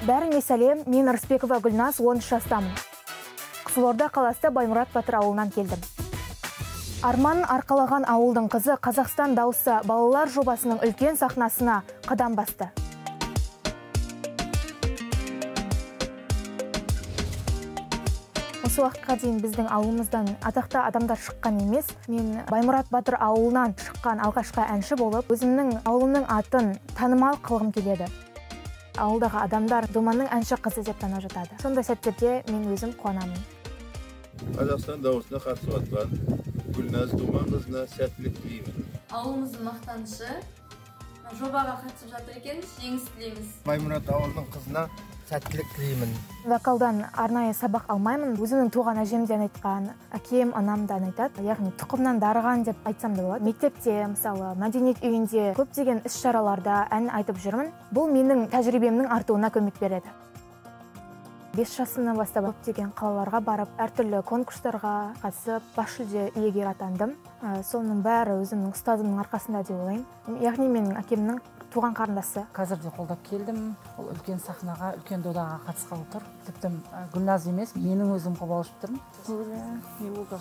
Бәріңе сәлем, мен Рысбекова Гүлназ, 13 жастамын. Қызылорда қаласы Баймұрат батыр ауылынан келдім. Арманын арқалаған ауылдың қызы Қазақстан дауысы балалар жобасының үлкен сахнасына қадам басты. Осы уақытқа дейін біздің ауылымыздан атақты адамдар шыққан емес. Мен Баймұрат батыр ауылынан шыққан алғашқы әнші болып, өзімнің ауылымның атын танымал қылғым келеді. Ауылдағы адамдар Думанның әнші қызы деп танып жатады. Сондай сәттерде мен өзім қуанамын. Қазақстан дауысына қатысып жатқан Гүлназ Думан қызына сәттілік тілеймін. Ауылымыздың мақтанышы жобаға қатысып жатыр екен, жеңіс тілейміз. Баймұрат ауылының қызына сәттілік тілеймін. Вокалдан арнайы сабақ алмаймын. Өзімнің туған әжем де айтқан, әкем, анам да айтады. Яғни тұқымнан дарыған деп айтсам да болады. Мектепте, мысалы, мәдениет үйінде көптеген іс-шараларда ән айтып жүрмін. Бұл менің тәжірибемнің артуына көмек береді. 5 жасымнан бастап көптеген қалаларға барып, әртүрлі конкурстарға қатысып, бас жүлде иегері атандым. Соның бәрі өзімнің ұстазымның арқасында деп ойлаймын. Яғни менің әкемнің туған қарындасы. Қазір де қолдап келдім. Ол үлкен сахнаға, үлкен додаға қатысқалы тұр. Тіпті Гүлназ емес, менің өзім қобалжып тұрмын. Не болды?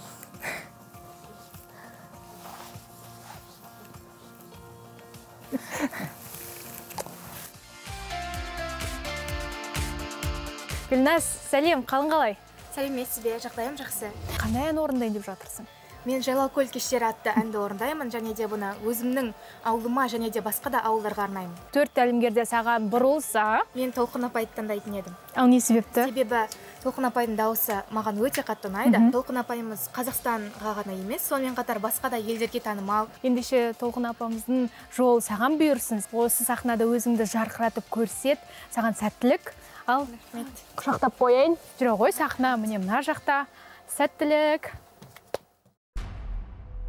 Гүлназ, сәлем, қалың қалай? Сәлеметсіз бе, жағдайым жақсы. Қандай ән орындайын деп жатырсың? Мен Жайлау көл кештері атты әнді орындаймын, және де бұны өзімнің ауылыма және де басқа да ауылдарға арнаймын. 4 тәлімгерде саған бұрылса, мен Толқын апайды таңдайтын едім. Ал не себепті? Себебі Толқын апайдың дауысы маған өте қатты ұнайды. Толқын апайымыз Қазақстанға ғана емес, сонымен қатар басқа да елдерге танымал. Ендеше Толқын апамыздың жолы саған бұйырсын. Осы сахнада өзіңді жарқыратып көрсет, саған сәттілік. Ал, құшақтап қояйын. Жүре ғой, сахна міне мына жақта. Сәттілік.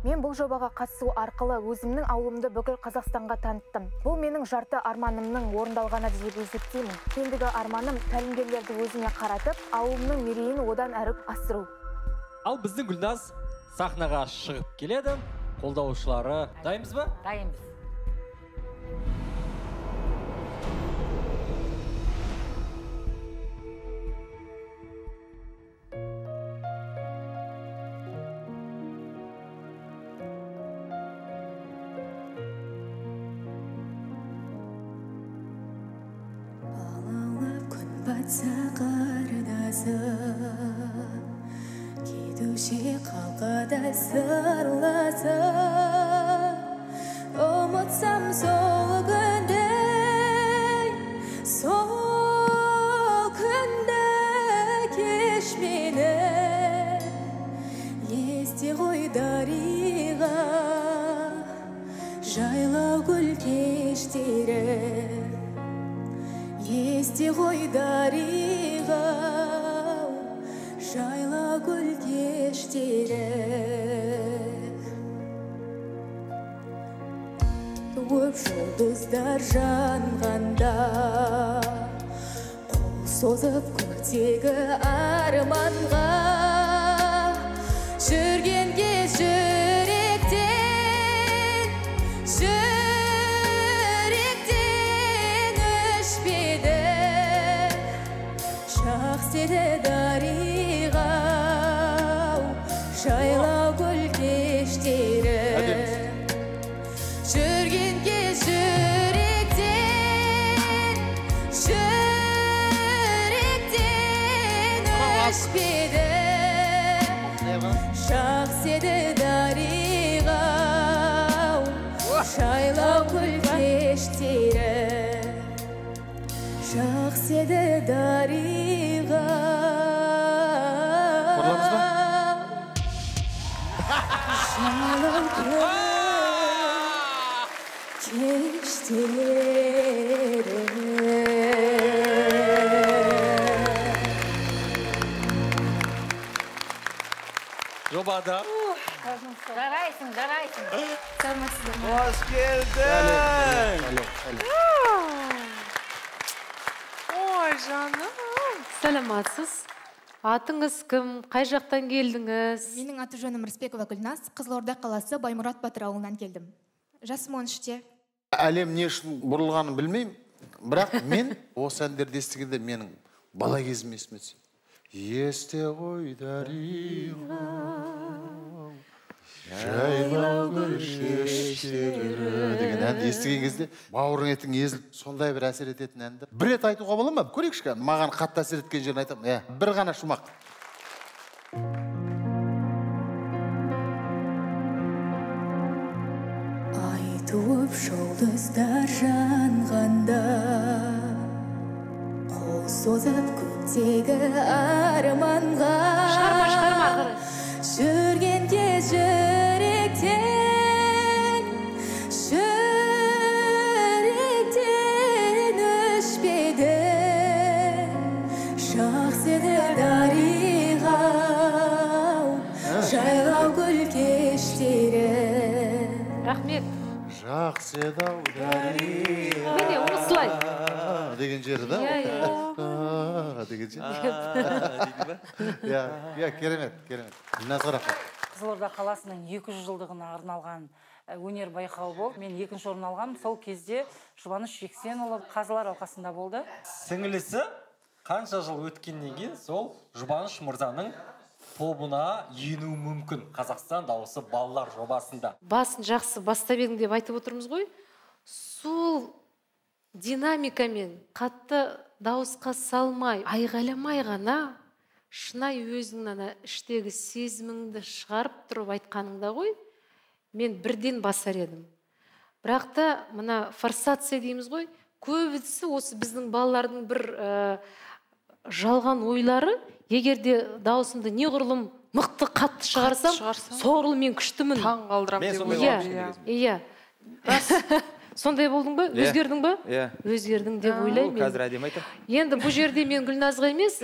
Мен бұл жобаға қатысу арқылы өзімнің ауылымды бүкіл Қазақстанға таныттым. Бұл менің жарты арманымның орындалғаны деп есептеймін. Ендігі арманым тәлімгерлерді өзіме қаратып, ауылымның мерейін одан әрі асыру. Ал біздің Гүлназ сахнаға шығып келеді. Қолдаушылары дайынбыз ба? Дайынбыз. Кетуші қалқадай сырласып, ұмытсам сол күнді, сол күнді кеш мені есте ғой дариға, жайлау гүл кештері. Есте ғой дариға, жайлау гүл кештері. Туып жұлдыздар жанғанда, қол созып көктегі арманға, жүргенге жүректен, жүректен өшпеді. Жақсы еді дариға, жайлау гүл кештері. Жүргенге жүректен, жүректен өшпеді. Жақсы еді дариға, жайлау гүл кештері. Жақсы еді дариға. Жайлау гүл кештері. Жобада. Жарайсың, жарайсың. Саламатсыздар ма? Қош келдің! Ой, жаным. Саламатсыз. Атыңыз кім? Қай жақтан келдіңіз? Менің аты жөнім Рысбекова Гүлназ, Қызылорда қаласы Баймұрат батыр ауылынан келдім. Жасым 13-те. Әлем не үшін бұрылғанын білмеймін. Бірақ мен осы әндерді естігенде менің бала кезім есіме түседі. Есте ғой дариға, жайлау гүл кештері деген әнді естіген кезде бауырың етің езіліп, сондай бір әсер ететін әнді. Бір рет айтуға бола ма? Көрейікші, маған қатты әсер еткен жерін айтамын. Иә, бір ғана шумақ. Ай туып жұлдыздар жанғанда, қол созып көктегі арманға, Шығарма, шығарма ары қарай. Жүргенде жүректен, жүректен өшпеді. Жақсы еді дариға, жайлау гүл кештері. Рахмет. Жақсы еді ау дариға. Міне осылай. Деген жері да? Иә, иә. Деген жер. Иә, иә, керемет, керемет. Гүлназға рахмет. Қызылорда қаласының 200 жылдығына арналған өнер байқауы болды. Мен екінші орын алғам. Сол кезде Жұбаныш Жексенұлы қазылар алқасында болды. Сіңілісі қанша жыл өткеннен кейін сол Жұбаныш мырзаның тобына енуі мүмкін Қазақстан дауысы балалар жобасында. Басын жақсы бастап едің деп айтып отырмыз ғой. Сол динамикамен қатты дауысқа салмай, айғайламай ғана шынайы өзіңнің ана іштегі сезіміңді шығарып тұрып айтқаныңда ғой, мен бірден басар едім. Бірақ та мына форсация дейміз ғой, көбісі осы біздің балалардың бір жалған ойлары, егер де даусымды неғұрлым мықты қатты шығарсам, соғұрлым мен күштімін. Таң қалдырам Мен деп сондай Иә, болғанмын кішкене иә. Сондай болдың ба? Иә. Өзгердің ба? Иә. Өзгердің деп ойлаймын. Қазір әдемі айтамын. Енді бұл жерде мен Гүлназға емес,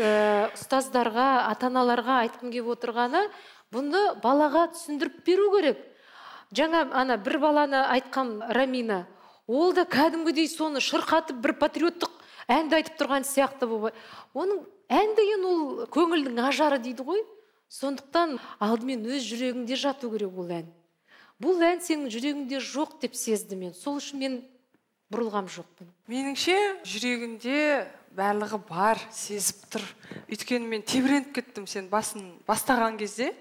ұстаздарға, ата-аналарға айтқым келіп отырғаны, бұны балаға түсіндіріп беру керек. Жаңа ана бір баланы айтқан Рамина, ол да кәдімгідей соны шырқатып бір патриоттық әнді айтып тұрған сияқты болып. Оның ән деген ол көңілдің ажары дейді ғой. Сондықтан алдымен өз жүрегіңде жату керек ол ән. Бұл ән сенің жүрегіңде жоқ деп сездім мен. Сол үшін мен бұрылғам жоқпын. Меніңше жүрегінде барлығы бар, сезіп тұр. Өйткені мен тебіреніп кеттім сен басын бастаған кезде.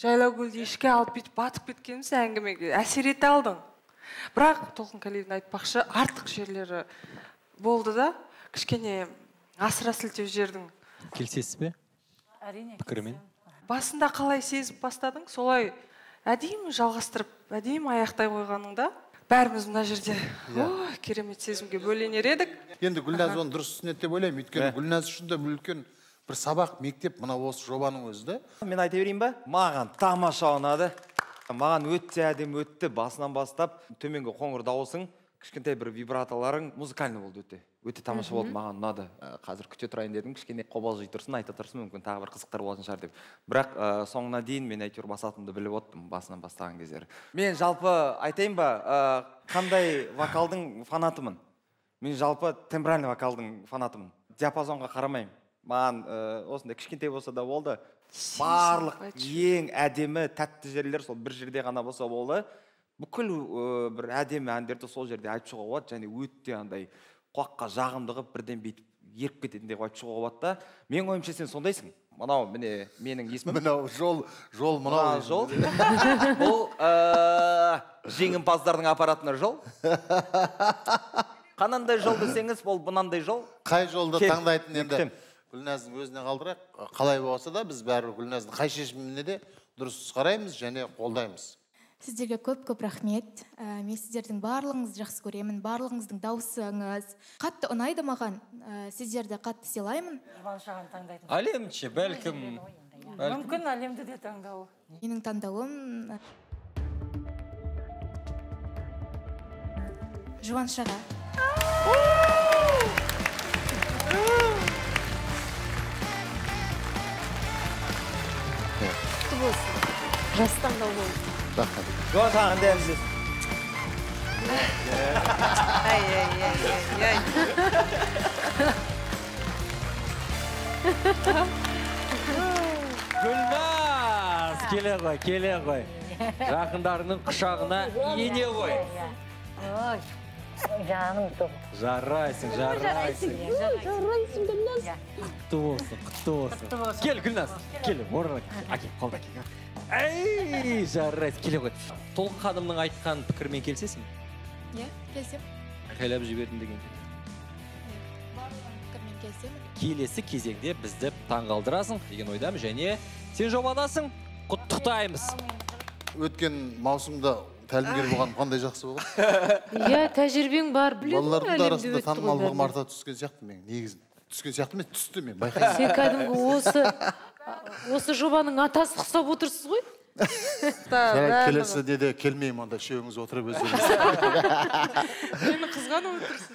Жайлау гүлді ішке алып бүйтіп батып кеткеніміз әңгімеге әсер ете алдың. Бірақ Толқын Калиевна айтпақшы, артық жерлері болды да, кішкене асыра сілтеу жердің. Келісесіз бе? Әрине. Пікірімен. Басында қалай сезіп бастадың, солай әдемі жалғастырып, әдемі аяқтай қойғаныңда бәріміз мына жерде ой, керемет сезімге бөленер едік. Енді Гүлназ оны дұрыс түсінеді деп ойлаймын. Өйткені Гүлназ үшін де үлкен бір сабақ, мектеп мына осы жобаның өзі де. Мен айта берейін ба? Маған тамаша ұнады. Маған өте әдемі өтті. Басынан бастап төменгі қоңыр дауысың, кішкентай бір вибратоларың музыкальный болды өте. Өте тамаша болды, маған ұнады. Қазір күте тұрайын дедім, кішкене қобалжи тұрсын, айта тұрсын, мүмкін тағы бір қызықтар болатын шығар деп. Бірақ соңына дейін мен әйтеуір басатынымды біліп оттым басынан бастаған кездері. Мен жалпы айтайын ба, қандай вокалдың фанатымын? Мен жалпы тембральный вокалдың фанатымын. Диапазонға қарамаймын. Маған осындай кішкентай болса да болды. Барлық ең әдемі, тәтті жерлер сол бір жерде ғана болса болды. Бүкіл бір әдемі әндерді сол жерде айтып шығуға болады, және өте андай құлаққа жағымды қылып бірден бүйтіп еріп кететіндей қылып айтып шығуға болады да. Менің ойымша сен сондайсың. Мынау міне менің есімім. Мынау жол, жол мынау жол. Бұл жеңімпаздардың апаратына жол. Қанандай жол десеңіз, ол мынандай жол. Қай жолды таңдайтын енді Гүлназдың өзіне қалдырайық. Қалай болса да біз бәрібір Гүлназдың қай шешіміне де дұрыс қараймыз және қолдаймыз. Сіздерге көп-көп рахмет. Мен сіздердің барлығыңызды жақсы көремін, барлығыңыздың дауысыңыз қатты ұнайды маған. Сіздерді қатты сыйлаймын. Жұбаныш ағаны таңдайтын. Әлемше, бәлкім. Мүмкін әлемді де таңдау. Менің таңдауым Жұбаныш аға. Құтты болсын. Жас таңдау болды. Рахмет. Жұбаныш аға қандай ән білесің? Ай, ай, ай, ай, ай. Гүлназ, келе ғой, келе ғой. Жақындарының құшағына ене ғой. Ой. Жаным сол. Жарайсың, жарайсың. Жарайсың, Гүлназ. Құтты болсын, құтты болсын. Кел, Гүлназ, кел, орнына әкел, қолда әкел. Әй, жарайсың, келе ғой. Толқын ханымның айтқан пікірімен келісесің бе? Иә, келісемін. Айқайлап жібердім деген. Барлығының пікірімен келісемін. Келесі кезеңде бізді таңғалдырасың деген ойдамын, және сен жобадасың, құттықтаймыз. Өткен маусымда тәлімгер болған қандай жақсы болған. Иә, тәжірибең бар, біледі. Балалардың да арасында танымалдығым арта түскен сияқты мен негізі. Түскен сияқты емес, түсті мен байқаймын. Сен кәдімгі осы жобаның атасы ұқсап отырсыз ғой. Жарайды, келесі неде келмеймін онда, үшеуіңіз отырып өздеріңіз. Мені қызғанып отырсың.